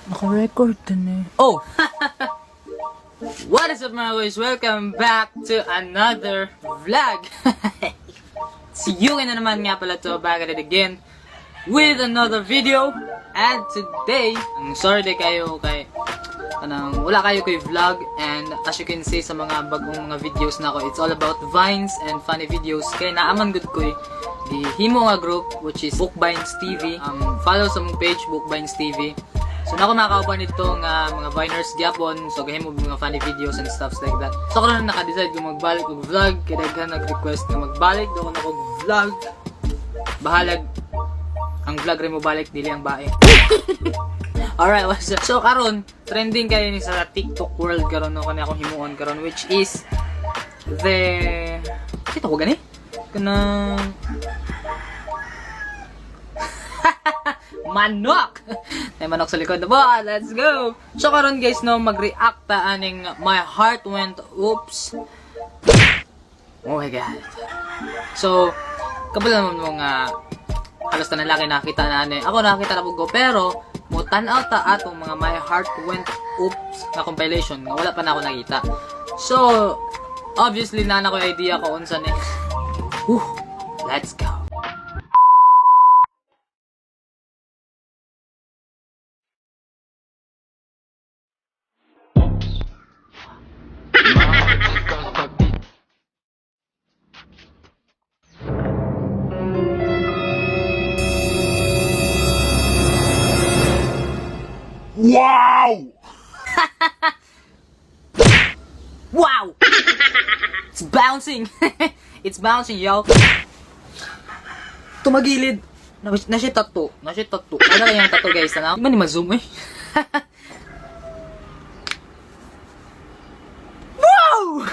Naka-record din eh. Oh! What is up, mga boys? Welcome back to another vlog! Si Yuki na naman nga pala to, back at it again with another video. And today, ang sorry day kayo kay kanang wala kayo kay vlog, and as you can see sa mga bagong mga videos na ako, it's all about vines and funny videos kay naaman gud ko gihimo nga group, which is Bookbines TV. Follow sa mong page, Bookbines TV. So nako makakauban nito nga mga viners gyapon, so gahimo mga funny videos and stuffs like that. So karon naka-decide ko magbalik og vlog kay daghan nag-request nga magbalik daw ko og vlog. Bahalag ang vlog rin mo balik, dili ang bae. Alright, what's up? So karon, trending kayo ni sa TikTok world karon, no, kani akong himuon karon, which is the kita ko gani kanang manok. May manok sa likod. Ba, let's go. So karon, guys, no, mag-react ta aning "My Heart Went Oops." Oh my God. So, kabalo naman mo nga halos tanan laki nakita na ani. Ako nakita na pud ko, pero mo tan-aw ta atong mga "My Heart Went Oops" nga compilation nga wala pa na ako nakita. So, obviously na na ko idea ko unsa ni. Whew, let's go. Wow! Wow! It's bouncing! It's bouncing, yo! Tumagilid! Na siya tattoo. Na siya tattoo. Ano kaya yung tattoo, guys? Ano? Di ba ni ma-zoom eh? Wow!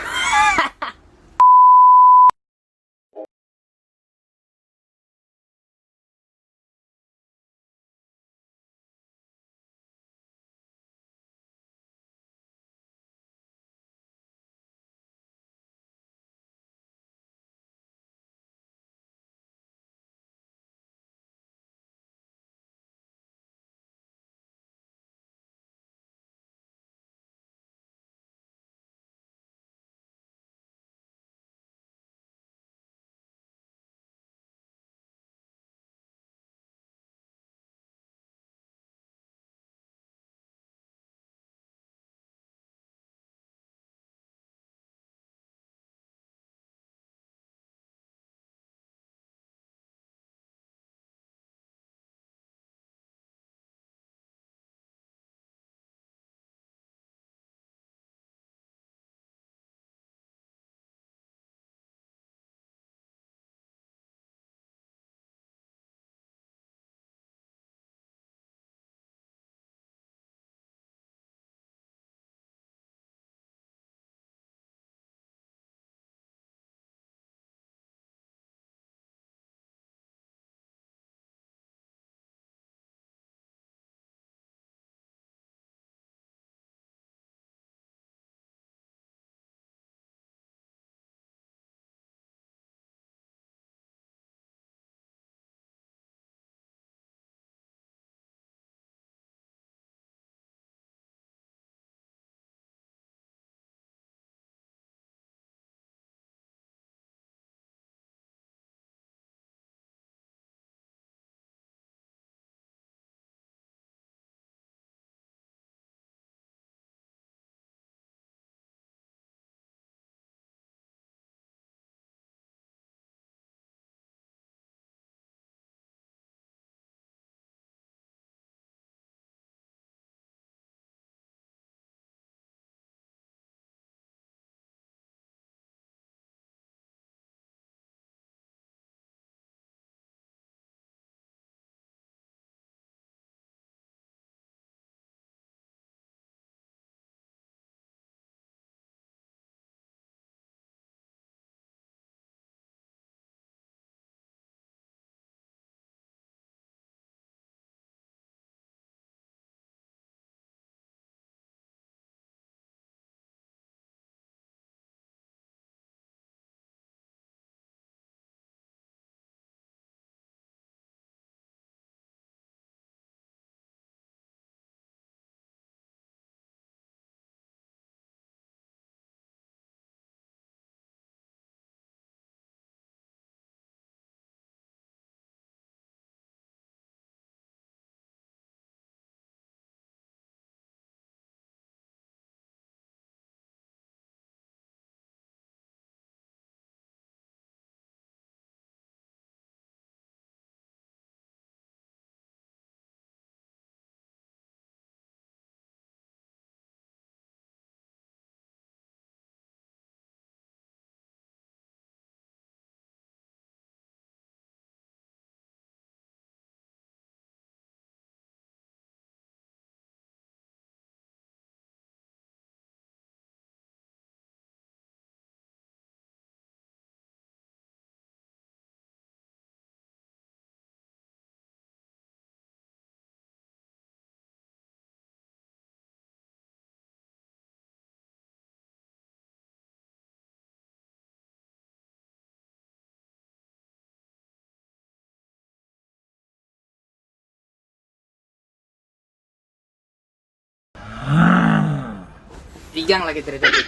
Igang lagi diri diri.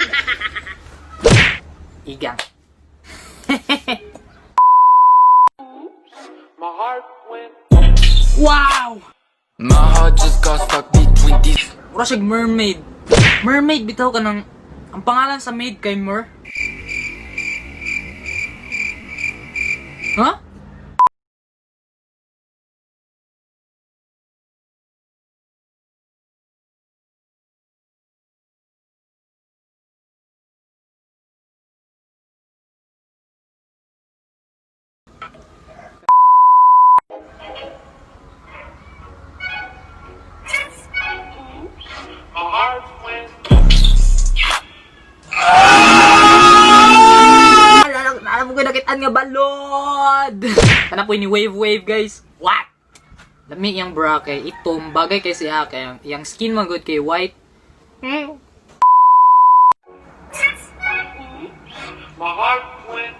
Igang. My heart went. Wow! My heart just got stuck between these. Mura siyang mermaid. Mermaid bitaw ka ng ang pangalan sa maid kay Mer. Huh? My heart went. Alam ko nakitaan nga balod. Kana po ni wave wave, guys. What? Lami iyang bra kay itom bagay kay siya kay ang iyang skin man good kay white. My heart went.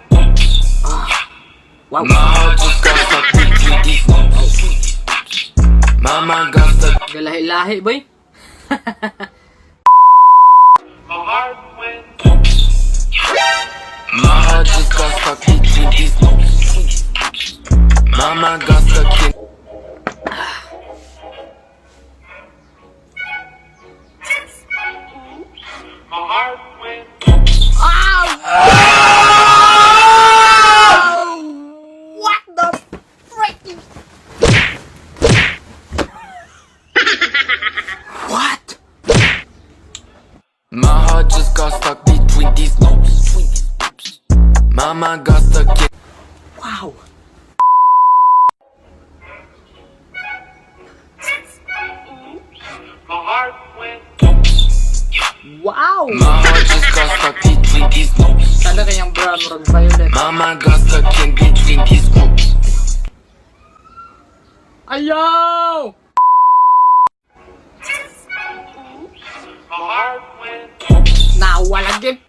Wow. My heart just got stuck between these. Mama got stuck. Galahi-lahi boy. My heart went. My heart just got stuck between these. Mama got stuck in. My heart went. What the frick? What? My heart just got stuck between these. Mama got stuck in. Wow. My heart went. Wow. My heart just got stuck between these. Sana kayang bra murag violet. Mama got stuck in between these groups. Ayaw! My heart went. Nawala gip.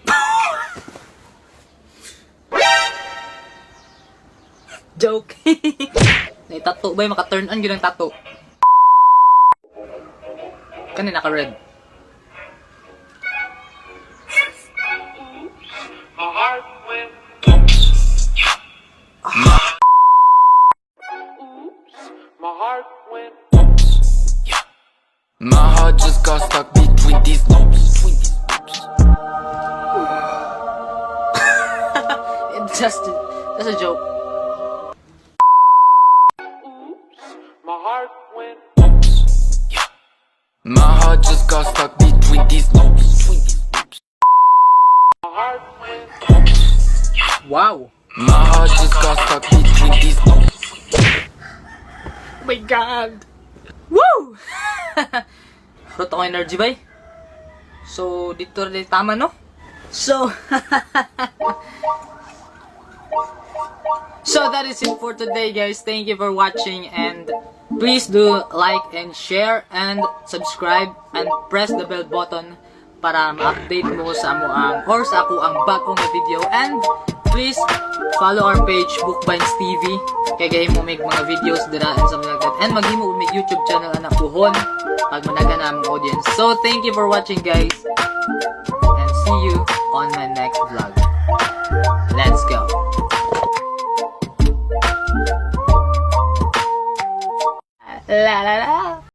Joke. Naitato ba yung maka-turn on yun ang tattoo? Kani naka-red. My heart went. My heart went. My heart just got stuck between these loops. It's just a joke. My heart went. My heart just got stuck between these loops. My heart went. Wow. My heart just got stuck between these loops. Oh my God! Woo! Harot ako energy bay. So, dito rin tama, no? So, so that is it for today, guys. Thank you for watching and please do like and share and subscribe and press the bell button para ma-update mo sa amo ang or sa ako ang bagong nga video, and please follow our page, Bookbinds TV, kay gahimo mig mga videos dira and something like that, and maghimo mig YouTube channel anak puhon pag managa na among audience. So thank you for watching, guys, and see you on my next vlog. Let's go. La la la.